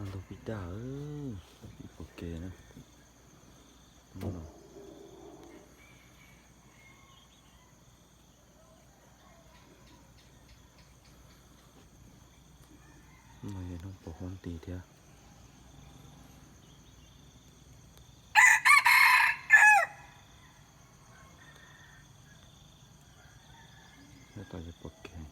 Ntug pib daj, pib pom kev na. No yog hnub pom huab nti thiab. Tab tom yuav pom kev.